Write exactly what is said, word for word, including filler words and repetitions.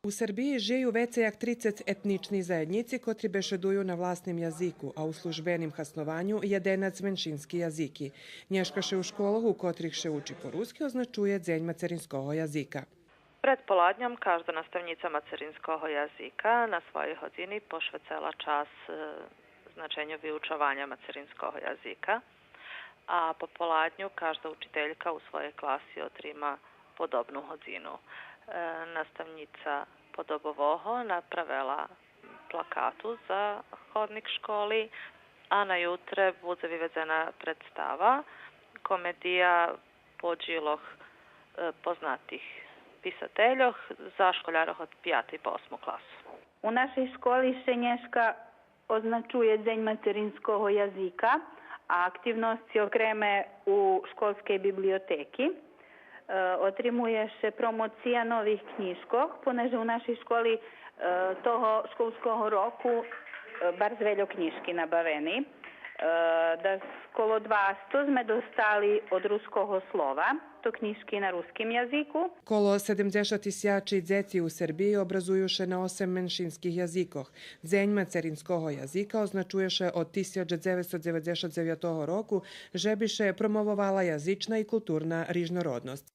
У Сербиї жию вецей як трицец етнични заєднїци котри бешедую на власним язику, а у службеним хаснованю єденац меншински язики. Нєшка ше у школох у котрих ше учи по руски означує Дзень мацеринского язика. Предполадньом кажда наставнїца мацеринского язика на своєй годзини пошвецела час, е, значеню виучованя мацеринского язика, а пополадню кажда учителька у своєй класи отрима подобну годзину. Е, наставнїца подобового направела плакату за ходник школи, а на ютре будзе виведзена представа, комедия по дїлох, е, познатих писательох за школярох од пиятей по осму класу. У нашей школи ше нєшка означує Дзень мацеринского язика, а активносци окреме у школскей библиотеки. Е, отримує ше промоция нових кнїжкох, понеже у нашей школи, е, того школского року, е, барз вельо кнїжки набавени. Е, дас коло двасто зме достали од Руского слова, то кнїжки на руским язику. Коло седемдзешат тисячи дзеци у Сербиї образую ше на осем меншинских язикох. Дзень мацеринского язика означує ше од тисяч дзевецсто дзеведзешат дзевятого року же би ше промововала язична и културна рижнородносц.